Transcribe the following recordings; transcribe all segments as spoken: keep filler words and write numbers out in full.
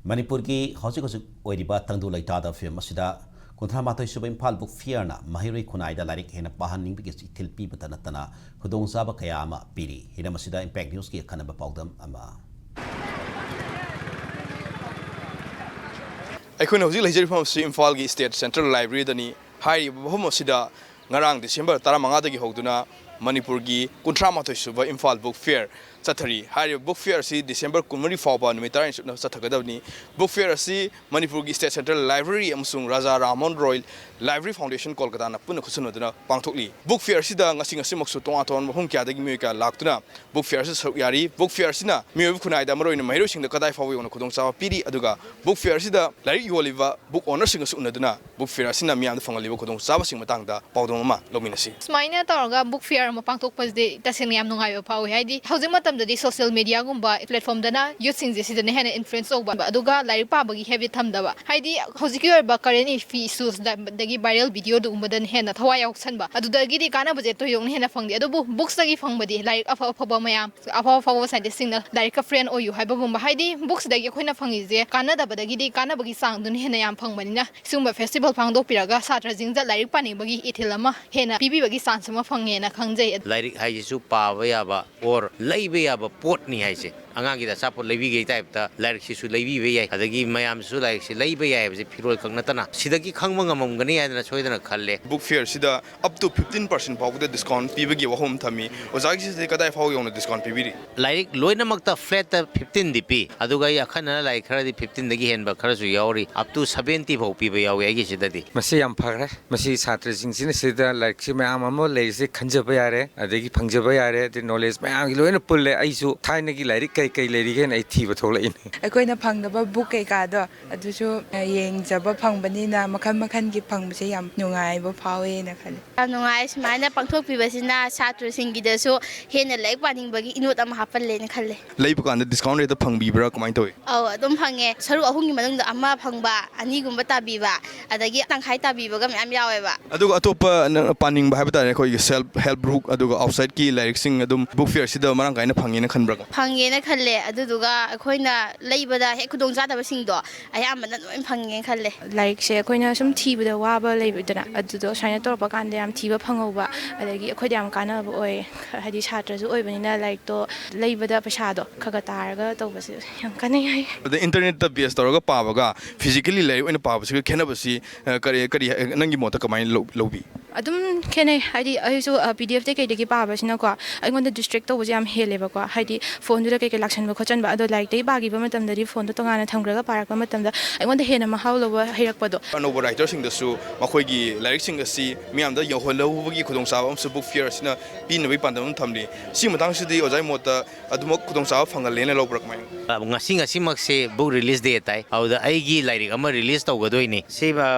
ꯃꯅꯤꯄꯨꯔꯒꯤ ꯍꯧꯖꯤꯛ ꯍꯧꯖꯤꯛ ꯑꯣꯏꯔꯤꯕ ꯇꯪꯗꯨ ꯂꯩꯇꯥꯗ ꯐꯤꯕꯝ ꯑꯁꯤꯗ ꯀꯨꯟꯊ꯭ꯔꯥ ꯃꯥꯊꯣꯏ ꯁꯨꯕ ꯏꯝꯐꯥꯜ ꯕꯨꯛ ꯐꯤꯌꯔꯅ ꯃꯍꯩꯔꯣꯏ ꯈꯨꯟꯅꯥꯏꯗ ꯂꯥꯏꯔꯤꯛ ꯍꯦꯟꯅ ꯄꯥꯍꯟꯅꯤꯡꯕꯒꯤ ꯏꯊꯤꯜ ꯄꯤꯕꯇ ꯅꯠꯇꯅ ꯈꯨꯗꯣꯡꯆꯥꯕ ꯀꯌꯥ ꯑꯃ ꯄꯤꯔꯤ꯫ ꯍꯤꯔꯝ ꯑꯁꯤꯗ ꯏꯝꯄꯦꯛ ꯅ꯭ꯌꯨꯁꯀꯤ ꯑꯈꯟꯅꯕ ꯄꯥꯎꯗꯝ ꯑꯃ꯫ ꯑꯩꯈꯣꯏꯅ ꯍꯧꯖꯤꯛ ꯂꯩꯖꯔꯤꯕ ꯃꯐꯝ ꯑꯁꯤ ꯏꯝꯐꯥꯜꯒꯤ ꯁ꯭ꯇꯦꯠ ꯁꯦꯟꯇ꯭ꯔꯦꯜ ꯂꯥꯏꯕ꯭ꯔꯦꯔꯤꯗꯅꯤ꯫ ꯍꯥꯏꯔꯤꯕ ꯃꯐꯝ ꯑꯁꯤꯗ ꯉꯔꯥꯡ ꯗꯤꯁꯦꯝꯕꯔ ꯇꯔꯥꯃꯉꯥꯗꯒꯤ ꯍꯧꯗꯨꯅ ꯃꯅꯤꯄꯨꯔꯒꯤ ꯀꯨꯟꯊ꯭ꯔꯥ ꯃꯥꯊꯣꯏ ꯁꯨꯕ ꯏꯝꯐꯥꯜ ꯕꯨꯛ ꯐꯤꯌꯔ ꯆꯠꯊꯔꯤ꯫ ꯍꯥꯏꯔꯤꯕ ꯕꯨꯛ ꯐꯤꯌꯔ ꯑꯁꯤ ꯗꯤꯁꯦꯝꯕꯔ ꯀꯨꯟꯃꯔꯤ ꯐꯥꯎꯕ ꯅꯨꯃꯤꯠ ꯇꯔꯥꯅꯤ ꯆꯨꯞꯅ ꯆꯠꯊꯒꯗꯕꯅꯤ꯫ ꯕꯨꯛ ꯐꯤꯌꯔ ꯑꯁꯤ ꯃꯅꯤꯄꯨꯔꯒꯤ ꯁ꯭ꯇꯦꯠ ꯁꯦꯟꯇ꯭ꯔꯦꯜ ꯂꯥꯏꯕ꯭ꯔꯦꯔꯤ ꯑꯃꯁꯨꯡ ꯔꯥꯖꯥ ꯔꯥꯝꯃꯣꯍꯟ ꯔꯣꯌꯜ ꯂꯥꯏꯕ꯭ꯔꯦꯔꯤ ꯐꯥꯎꯟꯗꯦꯁꯟ ꯀꯣꯜꯀꯇꯥꯅ ꯄꯨꯟꯅ ꯈꯨꯠꯁꯝꯅꯗꯨꯅ ꯄꯥꯡꯊꯣꯛꯂꯤ꯫ ꯕꯨꯛ ꯐꯤꯌꯔ ꯑꯁꯤꯗ ꯉꯁꯤ ꯉꯁꯤꯃꯛꯁꯨ ꯇꯣꯉꯥꯟ ꯇꯣꯉꯥꯟꯕ ꯃꯐꯝ ꯀꯌꯥꯗꯒꯤ ꯃꯤꯑꯣꯏ ꯀꯌꯥ ꯂꯥꯛꯇꯨꯅ ꯕꯨꯛ ꯐꯤꯌꯔ ꯑꯁꯤꯗ ꯁꯔꯨꯛ ꯌꯥꯔꯤ꯫ ꯕꯨꯛ ꯐꯤꯌꯔ ꯑꯁꯤꯅ ꯃꯤꯑꯣꯏꯕ ꯈꯨꯟꯅꯥꯏꯗ, ꯃꯔꯨꯑꯣꯏꯅ ꯃꯍꯩꯔꯣꯏꯁꯤꯡꯗ ꯀꯗꯥꯏ ꯐꯥꯎꯕ ꯌꯧꯅ ꯈꯨꯗꯣꯡꯆꯥꯕ ꯄꯤꯔꯤ, ꯑꯗꯨꯒ ꯕꯨꯛ ꯐꯤꯌꯔ ꯑꯁꯤꯗ ꯂꯥꯏꯔꯤꯛ ꯌꯣꯜꯂꯤꯕ ꯕꯨꯛ ꯑꯣꯅꯔꯁꯤꯡꯒꯁꯨ ꯎꯅꯗꯨꯅ ꯕꯨꯛ ꯐꯤꯌꯔ ꯑꯁꯤꯅ ꯃꯤꯌꯥꯝꯗ ꯐꯪꯍꯜꯂꯤꯕ ꯈꯨꯗꯣꯡꯆꯥꯕꯁꯤꯡ ꯃꯇꯥꯡꯗ ꯄꯥꯎꯗꯝ ꯑꯃ ꯂꯧꯃꯤꯟꯅꯁꯤ꯫ ꯁꯨꯃꯥꯏꯅ ꯇꯧꯔꯒ ꯕꯨꯛ ꯐꯤꯌꯔ ꯑꯃ ꯄꯥꯡꯊꯣꯛꯄꯁꯤꯗꯤ ꯇꯁꯦꯡꯅ ꯌꯥꯝ ꯅꯨꯡꯉꯥꯏꯕ ꯐꯥꯎꯏ꯫ ꯍꯥꯏꯗꯤ ꯍꯧꯖꯤꯛ ꯃꯇꯝꯗꯗꯤ ꯁꯣꯁꯤꯌꯦꯜ ꯃꯦꯗꯤꯌꯥꯒꯨꯝꯕ ꯄ꯭ꯂꯦꯠꯐꯣꯝꯗꯅ ꯌꯨꯠꯁꯤꯡꯁꯦ ꯁꯤꯗꯅ ꯍꯦꯟꯅ ꯏꯟꯐ꯭ꯂꯨꯌꯦꯟꯁ ꯇꯧꯕ, ꯑꯗꯨꯒ ꯂꯥꯏꯔꯤꯛ ꯄꯥꯕꯒꯤ ꯍꯦꯕꯤꯠ ꯊꯝꯗꯕ꯫ ꯍꯥꯏꯗꯤ ꯍꯧꯖꯤꯛꯀꯤ ꯑꯣꯏꯕ ꯀꯔꯦꯟ ꯏꯁꯨꯁ, ꯑꯗꯒꯤ ꯚꯥꯏꯔꯦꯜ ꯚꯤꯗꯤꯑꯣꯗꯨꯒꯨꯝꯕꯗꯅ ꯍꯦꯟꯅ ꯊꯋꯥꯏ ꯌꯥꯎꯁꯟꯕ, ꯑꯗꯨꯗꯒꯤꯗꯤ ꯀꯥꯟꯅꯕꯁꯦ ꯊꯣꯏꯗꯣꯛꯅ ꯍꯦꯟꯅ ꯐꯪꯗꯦ꯫ ꯑꯗꯨꯕꯨ ꯕꯨꯛꯁꯇꯒꯤ ꯐꯪꯕꯗꯤ ꯂꯥꯏꯔꯤꯛ ꯑꯐ ꯑꯐꯕ ꯃꯌꯥꯝ, ꯑꯐꯥꯎ ꯑꯐꯥꯎꯕ ꯁꯥꯏꯟꯇꯤꯁꯁꯤꯡꯅ ꯂꯥꯏꯔꯤꯛꯀ ꯐ꯭ꯔꯦꯟ ꯑꯣꯏꯌꯨ ꯍꯥꯏꯕꯒꯨꯝꯕ, ꯍꯥꯏꯗꯤ ꯕꯨꯛꯁꯤꯗꯒꯤ ꯑꯩꯈꯣꯏꯅ ꯐꯪꯉꯤꯁꯦ ꯀꯥꯟꯅꯗꯕꯗꯒꯤꯗꯤ ꯀꯥꯟꯅꯕꯒꯤ ꯆꯥꯡꯗꯨꯅ ꯍꯦꯟꯅ ꯌꯥꯝ ꯐꯪꯕꯅꯤꯅ, ꯁꯤꯒꯨꯝꯕ ꯐꯦꯁꯇꯤꯚꯦꯜ ꯄꯥꯡꯊꯣꯛꯄꯤꯔꯒ ꯁꯥꯇ꯭ꯔꯁꯤꯡꯗ ꯂꯥꯏꯔꯤꯛ ꯄꯥꯅꯤꯡꯕꯒꯤ ꯏꯊꯤꯜ ꯑꯃ ꯍꯦꯟꯅ ꯄꯤꯕꯤꯕꯒꯤ ꯆꯥꯟꯁ ꯑꯃ ꯐꯪꯉꯦꯅ ꯈꯟꯖꯩ꯫ ꯂꯥꯏꯔꯤꯛ ꯍꯥꯏꯁꯤꯁꯨ ꯄꯥꯕ ꯌꯥꯕ ꯑꯣꯔ ꯂꯩꯕ ꯌꯥꯕ ꯄꯣꯠꯅꯤ ꯍꯥꯏꯁꯦ꯫ ꯑꯉꯥꯡꯒꯤꯗ ꯑꯆꯥꯄꯣꯠ ꯂꯩꯕꯤꯒꯦ ꯇꯥꯏꯞꯇ ꯂꯥꯏꯔꯤꯛꯁꯤꯁꯨ ꯂꯩꯕꯤꯕ ꯌꯥꯏ, ꯑꯗꯒꯤ ꯃꯌꯥꯝꯁꯨ ꯂꯥꯏꯔꯤꯛꯁꯤ ꯂꯩꯕ ꯌꯥꯏ ꯍꯥꯏꯕꯁꯦ ꯐꯤꯔꯣꯜ ꯈꯛ ꯅꯠꯇꯅ ꯁꯤꯗꯒꯤ ꯈꯪꯕ ꯉꯝꯃꯝꯒꯅꯤ ꯍꯥꯏꯗꯅ ꯁꯣꯏꯗꯅ ꯈꯜꯂꯦ꯫ ꯕꯨꯛ ꯐꯤꯌꯔꯁꯤꯗ up to fifteen percent ꯐꯥꯎꯕꯗ ꯗꯤꯁꯀꯥꯎꯟ ꯄꯤꯕꯒꯤ ꯋꯥꯐꯝ ꯑꯃ ꯊꯝꯃꯤ꯫ ꯑꯣꯖꯥꯒꯤꯁꯤꯗꯤ ꯀꯗꯥꯏ ꯐꯥꯎ ꯌꯧꯅ ꯗꯤꯁꯀꯥꯎꯟ ꯄꯤꯕꯤꯔꯤ? ꯂꯥꯏꯔꯤꯛ ꯂꯣꯏꯅꯃꯛꯇ ꯐ꯭ꯂꯦꯠꯇ ꯐꯤꯐꯇꯤꯟꯗꯤ ꯄꯤ, ꯑꯗꯨꯒ ꯑꯩ ꯑꯈꯟꯅꯅ ꯂꯥꯏꯔꯤꯛ ꯈꯔꯗꯤ ꯐꯤꯐꯇꯤꯟꯗꯒꯤ ꯍꯦꯟꯕ ꯈꯔꯁꯨ ꯌꯥꯎꯔꯤ, up to seventy ꯐꯥꯎ ꯄꯤꯕ ꯌꯥꯎꯏ ꯑꯩꯒꯤꯁꯤꯗꯗꯤ꯫ ꯃꯁꯤ ꯌꯥꯝ ꯐꯈ꯭ꯔꯦ꯫ ꯃꯁꯤ ꯁꯥꯇ꯭ꯔꯁꯤꯡꯁꯤꯅ ꯁꯤꯗ ꯂꯥꯏꯔꯤꯛꯁꯤ ꯃꯌꯥꯝ ꯑꯃ ꯂꯩꯔꯤꯁꯦ ꯈꯟꯖꯕ ꯌꯥꯔꯦ, ꯑꯗꯒꯤ ꯐꯪꯖꯕ ꯌꯥꯔꯦ, ꯑꯗꯩ ꯅꯣꯂꯦꯖ ꯃꯌꯥꯝꯒꯤ ꯂꯣꯏꯅ ꯄꯨꯜꯂꯦ꯫ ꯑꯩꯁꯨ ꯊꯥꯏꯅꯒꯤ ꯂꯥꯏꯔꯤꯛ ꯀꯩ ꯀꯩ ꯂꯩꯔꯤꯒꯦꯅ ꯑꯩ ꯊꯤꯕ ꯊꯣꯛꯂꯛꯏꯅꯦ꯫ ꯑꯩꯈꯣꯏꯅ ꯐꯪꯗꯕ ꯕꯨꯛ ꯀꯩꯀꯥꯗꯣ ꯑꯗꯨꯁꯨ ꯌꯦꯡꯖꯕ ꯐꯪꯕꯅꯤꯅ ꯃꯈꯜ ꯃꯈꯜꯒꯤ ꯐꯪꯕꯁꯦ ꯌꯥꯝ ꯅꯨꯡꯉꯥꯏꯕ ꯐꯥꯎꯋꯦꯅ ꯈꯜꯂꯤ꯫ ꯌꯥꯝ ꯅꯨꯡꯉꯥꯏ꯫ ꯁꯨꯃꯥꯏꯅ ꯄꯥꯡꯊꯣꯛꯄꯤꯕꯁꯤꯅ ꯁꯥꯇ꯭ꯔꯁꯤꯡꯒꯤꯗꯁꯨ ꯍꯦꯟꯅ ꯂꯥꯏꯔꯤꯛ ꯄꯥꯅꯤꯡꯕꯒꯤ ꯏꯅꯣꯠ ꯑꯃ ꯍꯥꯞꯄꯜꯂꯦꯅ ꯈꯜꯂꯦ꯫ ꯂꯩꯕ ꯀꯥꯟꯗ ꯗꯤꯁꯀꯥꯎꯟ ꯔꯦꯠꯇ ꯐꯪꯕꯤꯕ꯭ꯔꯥ? ꯀꯃꯥꯏꯅ ꯇꯧꯏ? ꯑꯧ, ꯑꯗꯨꯝ ꯐꯪꯉꯦ꯫ ꯁꯔꯨꯛ ꯑꯍꯨꯝꯒꯤ ꯃꯅꯨꯡꯗ ꯑꯃ ꯐꯪꯕ, ꯑꯅꯤꯒꯨꯝꯕ ꯇꯥꯕꯤꯕ, ꯑꯗꯒꯤ ꯇꯪꯈꯥꯏ ꯇꯥꯕꯤꯕꯒ ꯃꯌꯥꯝ ꯌꯥꯎꯋꯦꯕ꯫ ꯑꯗꯨꯒ ꯑꯇꯣꯞꯄ ꯅꯪ ꯄꯥꯅꯤꯡꯕ ꯍꯥꯏꯕ ꯇꯥꯔꯦ, ꯑꯩꯈꯣꯏꯒꯤ ꯁꯦꯜꯐ ꯍꯦꯜꯞ ꯒ꯭ꯔꯨꯞ, ꯑꯗꯨꯒ ꯑꯥꯎꯠꯁꯥꯏꯠꯀꯤ ꯂꯥꯏꯔꯤꯛꯁꯤꯡ ꯑꯗꯨꯝ ꯕꯨꯛ ꯐꯤꯌꯔꯁꯤꯗ ꯃꯔꯥꯡ ꯀꯥꯏꯅ ꯐꯪꯉꯦꯅ ꯈꯟꯕ꯭ꯔꯥ? ꯐꯪꯉꯦꯅ ꯈꯜꯂꯦ꯫ ꯈꯜꯂꯦ꯫ ꯑꯗꯨꯗꯨꯒ ꯑꯩꯈꯣꯏꯅ ꯂꯩꯕꯗ ꯍꯦꯛ ꯈꯨꯗꯣꯡꯆꯥꯗꯕꯁꯤꯡꯗꯣ ꯑꯌꯥꯝꯕꯅ ꯂꯣꯏ ꯐꯪꯉꯦꯅ ꯈꯜꯂꯦ꯫ ꯂꯥꯏꯔꯤꯛꯁꯦ ꯑꯩꯈꯣꯏꯅ ꯁꯨꯝ ꯊꯤꯕꯗ ꯋꯥꯕ ꯂꯩꯕꯗꯅ, ꯑꯗꯨꯗꯣ ꯁꯨꯃꯥꯏꯅ ꯇꯧꯔꯛꯄ ꯀꯥꯟꯗ ꯌꯥꯝ ꯊꯤꯕ ꯐꯪꯍꯧꯕ, ꯑꯗꯒꯤ ꯑꯩꯈꯣꯏꯗ ꯌꯥꯝ ꯀꯥꯟꯅꯕ ꯑꯣꯏ꯫ ꯍꯥꯏꯗꯤ ꯁꯥꯇ꯭ꯔꯁꯨ ꯑꯣꯏꯕꯅꯤꯅ ꯂꯥꯏꯔꯤꯛꯇꯣ ꯂꯩꯕꯗ ꯄꯩꯁꯥꯗꯣ ꯈꯔ ꯈꯔ ꯇꯥꯔꯒ ꯇꯧꯕꯁꯦ ꯌꯥꯝ ꯀꯥꯟꯅꯩ ꯍꯥꯏ꯫ ꯑꯗ ꯏꯟꯇꯔꯅꯦꯠꯇ ꯕꯦꯁ ꯇꯧꯔꯒ ꯄꯥꯕꯒ ꯐꯤꯖꯤꯀꯦꯜꯂꯤ ꯂꯥꯏꯔꯤꯛ ꯑꯣꯏꯅ ꯄꯥꯕꯁꯤꯒ ꯈꯦꯠꯅꯕꯁꯤ ꯑ, ꯀꯔꯤ ꯀꯔꯤ ꯅꯪꯒꯤ ꯃꯣꯠꯇ ꯀꯃꯥꯏꯅ ꯂꯧ- ꯂꯧꯕꯤ? ꯑꯗꯨꯝ ꯈꯦꯠꯅꯩ꯫ ꯍꯥꯏꯗꯤ ꯑꯩꯁꯨ ꯄꯤ ꯗꯤ ꯑꯦꯐꯇ ꯀꯩꯗꯒꯤ ꯄꯥꯕꯁꯤꯅꯀꯣ, ꯑꯩꯉꯣꯟꯗ ꯗꯤꯁꯇ꯭ꯔꯦꯛ ꯇꯧꯕꯁꯦ ꯌꯥꯝ ꯍꯦꯜꯂꯦꯕꯀꯣ꯫ ꯍꯥꯏꯗꯤ ꯐꯣꯟꯗꯨꯗ ꯀꯩꯀꯩ ꯂꯥꯛꯁꯟꯕ ꯈꯣꯠꯆꯟꯕ, ꯑꯗꯣ ꯂꯥꯏꯔꯤꯛꯇꯒꯤ ꯄꯥꯈꯤꯕ ꯃꯇꯝꯗꯗꯤ ꯐꯣꯟꯗꯣ ꯇꯣꯉꯥꯟꯅ ꯊꯝꯈ꯭ꯔꯒ ꯄꯥꯔꯛꯄ ꯃꯇꯝꯗ ꯑꯩꯉꯣꯟꯗ ꯍꯦꯟꯅ ꯃꯍꯥꯎ ꯂꯧꯕ ꯍꯩꯔꯛꯄꯗꯣ꯫ ꯑꯅꯧꯕ ꯔꯥꯏꯇꯔꯁꯤꯡꯗꯁꯨ ꯃꯈꯣꯏꯒꯤ ꯂꯥꯏꯔꯤꯛꯁꯤꯡ ꯑꯁꯤ ꯃꯤꯌꯥꯝꯗ ꯌꯧꯍꯜꯍꯧꯕꯒꯤ ꯈꯨꯗꯣꯡꯆꯥꯕ ꯑꯃꯁꯨ ꯕꯨꯛ ꯐꯤꯌꯔ ꯑꯁꯤꯅ ꯄꯤꯅꯕꯒꯤ ꯄꯥꯟꯗꯝ ꯑꯃ ꯊꯝꯂꯤ꯫ ꯁꯤ ꯃꯇꯥꯡꯁꯤꯗꯤ ꯑꯣꯖꯥꯒꯤ ꯃꯣꯠꯇ ꯑꯗꯨꯃꯛ ꯈꯨꯗꯣꯡꯆꯥꯕ ꯐꯪꯍꯜꯂꯦꯅ ꯂꯧꯕ꯭ꯔꯥ ꯀꯃꯥꯏꯅ? ꯉꯁꯤ ꯉꯁꯤꯃꯛꯁꯦ ꯕꯨꯛ ꯔꯤꯂꯤꯁ ꯗꯦ ꯇꯥꯏ꯫ ꯑꯗꯨꯗ ꯑꯩꯒꯤ ꯂꯥꯏꯔꯤꯛ ꯑꯃ ꯔꯤꯂꯤꯁ ꯇꯧꯒꯗꯣꯏꯅꯤ꯫ ꯁꯤ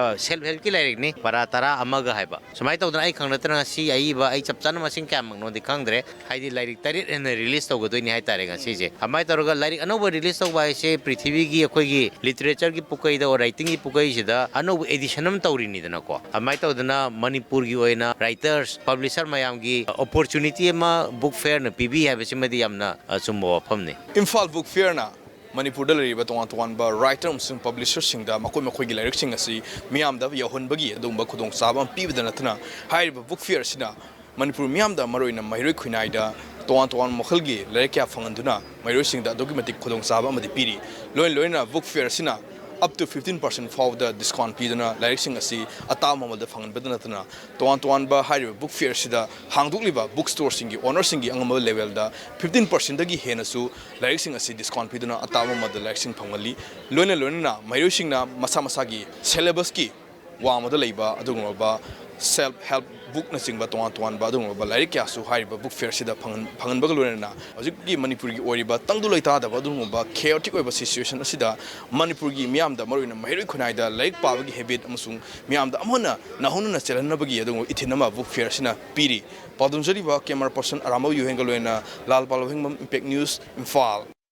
ꯁꯦꯜꯐ ꯍꯦꯜꯞꯀꯤ ꯂꯥꯏꯔꯤꯛꯅꯤ, ꯄꯔꯥ ꯇꯔꯥ ꯑꯃꯒ ꯍꯥꯏꯕ꯫ ꯁꯨꯃꯥꯏꯅ ꯇꯧꯗꯅ ꯑꯩ ꯈꯪ ꯅꯠꯇꯅ ꯉꯁꯤ ꯑꯏꯕ ꯑꯩ ꯆꯞ ꯆꯥꯅ ꯃꯁꯤꯡ ꯀꯌꯥꯃꯛꯅꯣꯗꯤ ꯈꯪꯗ꯭ꯔꯦ꯫ ꯍꯥꯏꯗꯤ ꯂꯥꯏꯔꯤꯛ ꯇꯔꯦꯠ ꯍꯦꯟꯅ ꯔꯤꯂꯤꯁ ꯇꯧꯒꯗꯣꯏꯅꯤ ꯍꯥꯏꯇꯥꯔꯦ ꯉꯁꯤꯁꯦ꯫ ꯑꯗꯨꯃꯥꯏꯅ ꯇꯧꯔꯒ ꯂꯥꯏꯔꯤꯛ ꯑꯅꯧꯕ ꯔꯤꯂꯤꯁ ꯇꯧꯕ ꯍꯥꯏꯁꯦ ꯄ꯭ꯔꯤꯊꯤꯕꯤꯒꯤ ꯑꯩꯈꯣꯏꯒꯤ ꯂꯤꯇꯔꯦꯆꯔꯒꯤ ꯄꯨꯀꯩꯗ ꯑꯣꯔ ꯔꯥꯏꯇꯤꯡꯒꯤ ꯄꯨꯀꯩꯁꯤꯗ ꯑꯅꯧꯕ ꯑꯦꯗꯤꯁꯟ ꯑꯃ ꯇꯧꯔꯤꯅꯤꯗꯅꯀꯣ꯫ ꯑꯗꯨꯃꯥꯏꯅ ꯇꯧꯗꯅ ꯃꯅꯤꯄꯨꯔꯒꯤ ꯑꯣꯏꯅ ꯔꯥꯏꯇꯔꯁ, ꯄꯕ꯭ꯂꯤꯁꯔ ꯃꯌꯥꯝꯒꯤ ꯑꯣꯄꯣꯔꯆꯨꯅꯤꯇꯤ ꯑꯃ ꯕꯨꯛ ꯐꯤꯌꯔꯅ ꯄꯤꯕꯤ ꯍꯥꯏꯕꯁꯤꯃꯗꯤ ꯌꯥꯝꯅ ꯑꯆꯨꯝꯕ ꯋꯥꯐꯝꯅꯤ꯫ ꯏꯝꯐꯥꯜ ꯕꯨꯛ ꯐꯤꯌꯔꯅ ꯃꯅꯤꯄꯨꯔꯗ ꯂꯩꯔꯤꯕ ꯇꯣꯉꯥꯟ ꯇꯣꯉꯥꯟꯕ ꯔꯥꯏꯇꯔ ꯑꯃꯁꯨꯡ ꯄꯕ꯭ꯂꯤꯁꯔꯁꯤꯡꯗ ꯃꯈꯣꯏ ꯃꯈꯣꯏꯒꯤ ꯂꯥꯏꯔꯤꯛꯁꯤꯡ ꯑꯁꯤ ꯃꯤꯌꯥꯝꯗ ꯌꯧꯍꯟꯕꯒꯤ ꯑꯗꯨꯒꯨꯝꯕ ꯈꯨꯗꯣꯡꯆꯥꯕ ꯑꯃ ꯄꯤꯕꯗ ꯅꯠꯇꯅ, ꯍꯥꯏꯔꯤꯕ ꯕꯨꯛ ꯐꯤꯌꯔ ꯑꯁꯤꯅ ꯃꯅꯤꯄꯨꯔ ꯃꯤꯌꯥꯝꯗ, ꯃꯔꯨꯑꯣꯏꯅ ꯃꯍꯩꯔꯣꯏ ꯈꯨꯟꯅꯥꯏꯗ ꯇꯣꯉꯥꯟ ꯇꯣꯉꯥꯟꯕ ꯃꯈꯜꯒꯤ ꯂꯥꯏꯔꯤꯛ ꯀꯌꯥ ꯐꯪꯍꯟꯗꯨꯅ ꯃꯍꯩꯔꯣꯏꯁꯤꯡꯗ ꯑꯗꯨꯛꯀꯤ ꯃꯇꯤꯛ ꯈꯨꯗꯣꯡꯆꯥꯕ ꯑꯃꯗꯤ ꯄꯤꯔꯤ꯫ ꯂꯣꯏꯅ ꯂꯣꯏꯅꯅ ꯕꯨꯛ ꯐꯤꯌꯔ ꯑꯁꯤꯅ up to fifteen percent ꯐꯥꯎꯕꯗ ꯗꯤꯁꯀꯥꯎꯟ ꯄꯤꯗꯨꯅ ꯂꯥꯏꯔꯤꯛꯁꯤꯡ ꯑꯁꯤ ꯑꯇꯥꯕ ꯃꯃꯜꯗ ꯐꯪꯍꯟꯕꯗ ꯅꯠꯇꯅ, ꯇꯣꯉꯥꯟ ꯇꯣꯉꯥꯟꯕ ꯍꯥꯏꯔꯤꯕ ꯕꯨꯛ ꯐꯤꯌꯔꯁꯤꯗ ꯍꯥꯡꯗꯣꯛꯂꯤꯕ ꯕꯨꯛ ꯁ꯭ꯇꯣꯔꯁꯤꯡꯒꯤ ꯑꯣꯅꯔꯁꯤꯡꯒꯤ ꯑꯉꯝꯕ ꯂꯦꯚꯦꯜꯗ fifteen percentꯗꯒꯤ ꯍꯦꯟꯅꯁꯨ ꯂꯥꯏꯔꯤꯛꯁꯤꯡ ꯑꯁꯤ ꯗꯤꯁꯀꯥꯎꯟ ꯄꯤꯗꯨꯅ ꯑꯇꯥꯕ ꯃꯃꯜꯗ ꯂꯥꯏꯔꯤꯛꯁꯤꯡ ꯐꯪꯍꯜꯂꯤ꯫ ꯂꯣꯏꯅ ꯂꯣꯏꯅꯅ ꯃꯍꯩꯔꯣꯏꯁꯤꯡꯅ ꯃꯁꯥ ꯃꯁꯥꯒꯤ ꯁꯦꯂꯦꯕꯁꯀꯤ ꯋꯥꯡꯃꯗ ꯂꯩꯕ ꯑꯗꯨꯒꯨꯝꯂꯕ ꯁꯦꯜꯐ ꯍꯦꯜꯞ ꯕꯨꯛꯅꯆꯤꯡꯕ ꯇꯣꯉꯥꯟ ꯇꯣꯉꯥꯟꯕ ꯑꯗꯨꯒꯨꯝꯂꯕ ꯂꯥꯏꯔꯤꯛ ꯀꯌꯥꯁꯨ ꯍꯥꯏꯔꯤꯕ ꯕꯨꯛ ꯐꯤꯌꯔꯁꯤꯗ ꯐꯪꯍꯟ- ꯐꯪꯍꯟꯕꯒ ꯂꯣꯏꯅꯅ ꯍꯧꯖꯤꯛꯀꯤ ꯃꯅꯤꯄꯨꯔꯒꯤ ꯑꯣꯏꯔꯤꯕ ꯇꯪꯗꯨ ꯂꯩꯇꯥꯗꯕ ꯑꯗꯨꯒꯨꯝꯂꯕ ꯈꯦꯑꯣꯇꯤꯛ ꯑꯣꯏꯕ ꯁꯤꯆꯨꯋꯦꯁꯟ ꯑꯁꯤꯗ ꯃꯅꯤꯄꯨꯔꯒꯤ ꯃꯤꯌꯥꯝꯗ, ꯃꯔꯨꯑꯣꯏꯅ ꯃꯍꯩꯔꯣꯏ ꯈꯨꯟꯅꯥꯏꯗ ꯂꯥꯏꯔꯤꯛ ꯄꯥꯕꯒꯤ ꯍꯦꯕꯤꯠ ꯑꯃꯁꯨꯡ ꯃꯤꯌꯥꯝꯗ ꯑꯃꯨꯛ ꯍꯟꯅ ꯅꯧꯍꯧꯅꯅ ꯆꯦꯜꯍꯟꯅꯕꯒꯤ ꯑꯗꯨꯒꯨꯝꯕ ꯏꯊꯤꯟ ꯑꯃ ꯕꯨꯛ ꯐꯤꯌꯔ ꯑꯁꯤꯅ ꯄꯤꯔꯤ꯫ ꯄꯥꯎꯗꯝꯖꯔꯤꯕ ꯀꯦꯃꯦꯔꯥ ꯄꯔꯁꯟ ꯑꯔꯥꯝꯕꯝ ꯌꯨꯍꯦꯟꯒ ꯂꯣꯏꯅꯅ ꯂꯥꯜ ꯄꯥꯜ ꯋꯥꯍꯦꯡꯕꯝ, ꯏꯝꯄꯦꯛ ꯅ꯭ꯌꯨꯁ, ꯏꯝꯐꯥꯜ꯫